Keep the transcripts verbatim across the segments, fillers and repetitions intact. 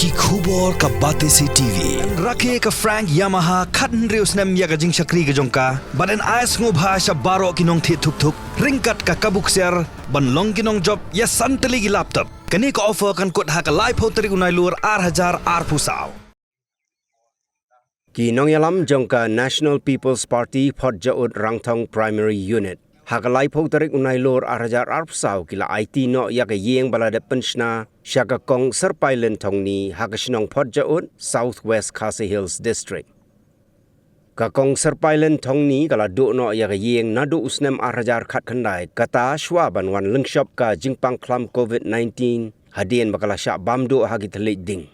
Ki khubor ka Batesi T V. Rakhe ka Frank Yamaha khathynriew snem ïa ka jingshakri ka jong ka. Bad yn ai sngewbha sha baroh ki nongthied thuk thuk ryngkat ka kabu ksiar ban long ki nongjop ïa san tylli ki laptop. Kane ka offer kan kut ha ka laiphew tarik u Nailur ar hajar arphew saw. Ki nongïalam jong ka National People's Party Photjaud Rangthong Primary Unit ha ka laiphew tarik u Nailur ar hajar arphew saw ki la aiti noh ïa ka ïing ba la dep pynshna sha ka Kong Syrpailin Thongni ha ka shnong Photjaud, South West Khasi Hills District. Ka Kong Syrpailin Thongni ka la duh noh ïa ka ïing naduh u snem ar hajar khatkhyndai, kata shuwa ban wan lyngshop ka jingpang khlam covid nineteen hadien ba ka la shah bam duh ha ki thylliej ding.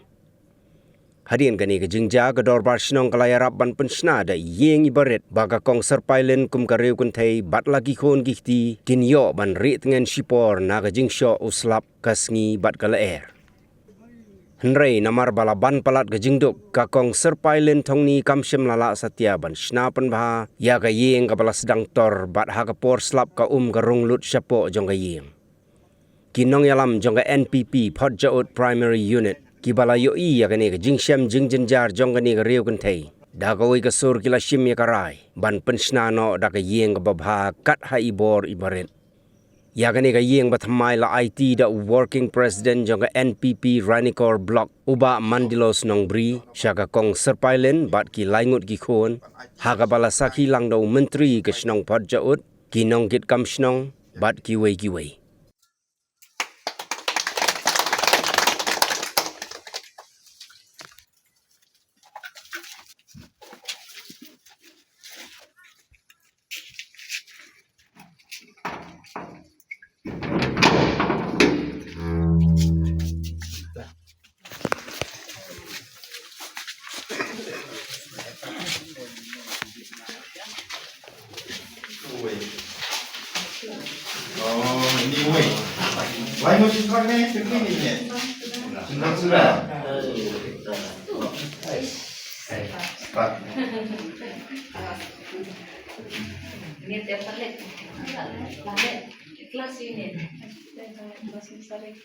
Hadien kane ka jingjia, ka dorbar shnong ka la ïarap ban pynshna da ïing iba rit ba ka Kong Syrpailin kum ka riew kynthei bad la ki khun ki kti kin ïoh ban rieh tngen shipor na ka jingshoh u slap, ka sngi bad ka lyer. Hynrei namar ba la ban palat ka jingduk, ka Kong Syrpailin Thongni kam shym la lah satia ban shna pynbha ïa ka ïing kaba la sdang tor bad ha ka por slap ka um ka rung lut shapoh jong ka ïing. Ki nongïalam jong ka N P P Photjaud Primary Unit kiba la ïohi ïa kane ka jingshem jingjynjar jong kane ka riew kynthei, da kawei ka sur ki la shim ïa ka rai ban pynshna noh da ka ïing kaba bha kat ha i bor iba rit. Ïa kane ka ïing ba thymmai la aiti da u Working President jong ka N P P Ranikor Block, u Bah Mandilos Nongbri, sha ka Kong Syrpailin bad ki laingut ki khun, ha kaba la sakhi lang da u Myntri ka shnong Photjaud, ki nongkitkam shnong bad kiwei kiwei. Ini tiap kali. Kelas ini.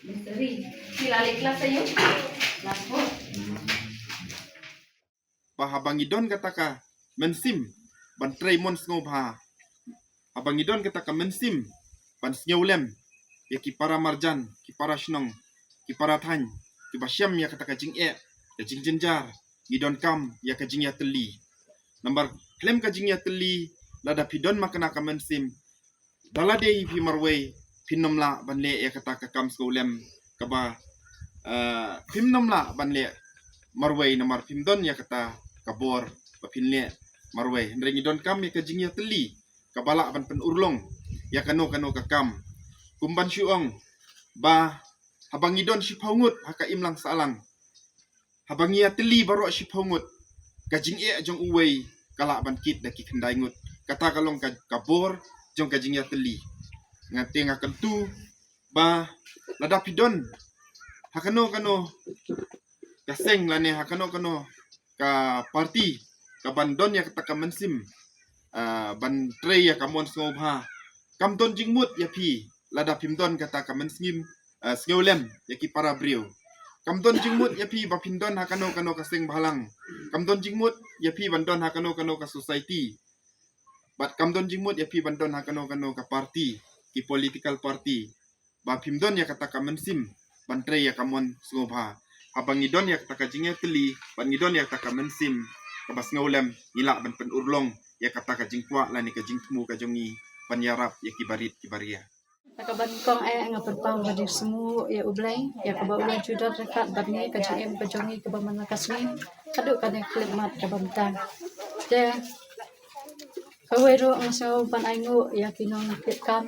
Nursery. Sila leh kelas ayo. Kelas four. Ba haba ngi don kata ka mynsiem ban trei mon sngewbha, haba ngi don kata ka mynsiem ban sngewlem ïa ki para marjan, ki para shnong, ki para thaiñ kiba shem ïa kata ka jingeh, ka jingjynjar, ngi donkam ïa ka jingïatylli. Namar khlem ka jingïatylli, lada phi don ma kane ka mynsiem, da lade phi marwei, phim nym lah ban leh ïa kata ka kam sngewlem kaba, eh, phim nym lah ban leh marwei namar phim don ïa kata ka bor ba phin leh marwei. Hynrei ngi donkam ïa ka jingïatylli kaba lah ban pynurlong ïa kano kano ka kam. Kum ban shu ong ba haba ngi don shiphew ngut ha ka imlang sahlang, haba ngi ïatylli baroh shiphew ngut, ka jingeh jong uwei ka lah ban kit da ki khyndai ngut. Kata ka long ka, ka bor jong ka jingïatylli. Nga te nga kyntu ba lada phi don ha kano kano ka seng lane ha kano kano ka party kaban don ïa kata ka mynsiem, ah, ban trei ïa ka mon sngewbha, kam don jingmut ïa phi lada phim don kata ka mynsiem, ah, sngewlem ïa ki para briew. Kam don jingmut ïa phi ba phin don ha kano kano ka seng bhalang. Kam don jingmut ïa phi ban don ha kano kano ka society. Bad kam don jingmut ïa phi ban don ha kano kano ka party, ki political party, ba phim don ïa kata ka mynsiem ban trei ïa ka mon sngewbha. Haba ngi don ïa kata ka jingïatylli bad ngi don ïa kata ka mynsiem kaba sngewlem, ngi lah ban pynurlong ïa kata ka jingkwah lane ka jingthmu ka jong ngi ban ïarap ïa ki barit ki baria. Kaba nyngkong eh nga pynpaw ka jingsngewnguh ïa U Blei ïa kaba u la ju don ryngkat bad ngi, ka jingim ka jong ngi kaba man la ka sngi haduh kane ka khyllipmat kaba mynta. Te kawei ruh nga sngew ban ainguh ïa ki nongkitkam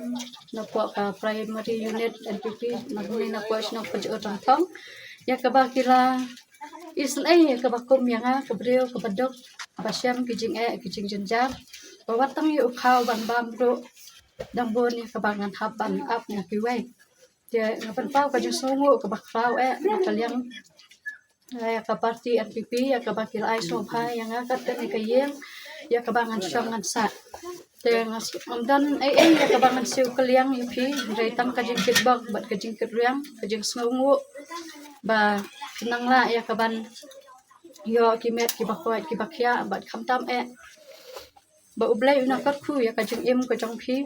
napoh ka primary unit N P P, na kane napoh shnong Photjaud Rangthong, ïa kaba ki la isynei ïa kaba kum ïa nga, ka briew kaba duk, ba shem ki jingeh ki jingjynjar, ba wat tang ïa u khaw ban bam ruh dang bun ïa kaba ngan hap ban ap na kiwei. Te nga pynpaw ka jingsngewnguh kaba khraw eh na ka liang, eh, ïa ka party N P P, ïa kaba ki la ai sngewbha ïa nga kat kane ka ïing, ïa kaba ngan shong ngan sah. Te nga s- ngam don ei ei ïa kaba ngan siew kylliang ïa phi, hynrei tang ka jingkitbok bad ka jingkitrwiang, ka jingsngewnguh ba phin nang lah ïa kaban ïoh ki met kiba koit kiba khiah, bad khamtam eh ba U Blei un nang kyrkhu ïa ka jingim ka jong phi.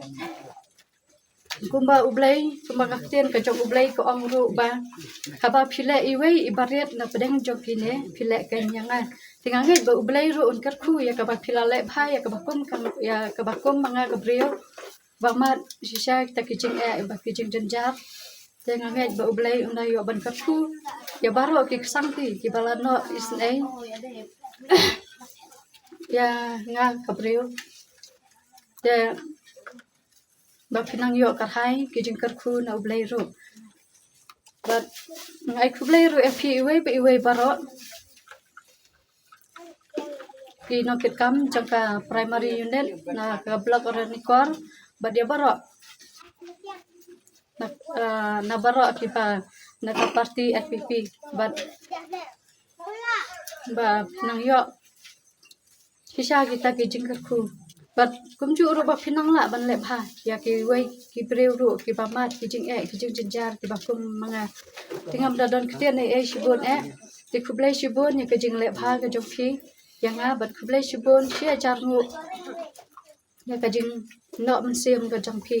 Kumba U Blei, kumba ka ktien ka jong U Blei ka ong ruh ba haba phi leh iwei i barit na pdeng jong kine, phi leh keiñ ïa nga. Te nga ngeit ba U Blei ruh un kyrkhu ïa kaba phi la leh bha ïa kaba kum ka, ïa kaba kum ma nga ka briew ba mad shisha kita ki jingeh bad ki jingjynjar. Te nga ngeit ba U Blei un da ïoh ban kyrkhu ïa baroh ki ksangti kiba la noh isynei ïa nga ka briew. Te ba phin nang ïoh kyrhai ki jingkyrkhu na U Blei ruh. Bad nga ai khublei ruh ïa phi iwei pa iwei baroh ki nongkitkam jong ka primary unit na ka block Ranikor, bad ïa baroh na, ah, na baroh kiba na ka party N P P, bad ba phin nang ïoh shisha kita ki jingkyrkhu. Bad kumjuh ruh ba phin nang lah ban leh bha ïa kiwei ki briew ruh kiba mad ki jingeh ki jingjynjar kiba kum ma nga. Te ngam da don ktien ei ei shibun eh. Te khublei shibun ïa ka jingleh bha ka jong phi ïa nga, bad khublei shibun shi hajar nguh ïa ka jingnoh mynsiem ka jong phi.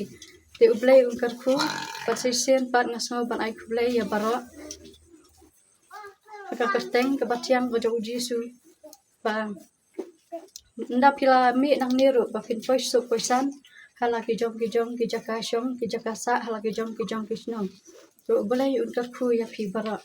Te U Blei un kyrkhu, bad shisien pat nga sngew ban ai khublei ïa baroh ha ka kyrteng kaba thiang ka jong U Jisu. Ba ynda phi la mih nangne ruh ba phin poi suk poi san ha la ki jong ki jong ki jaka shong ki jaka sah, ha la ki jong ki jong ki shnong. To U Blei un kyrkhu ïa phi baroh.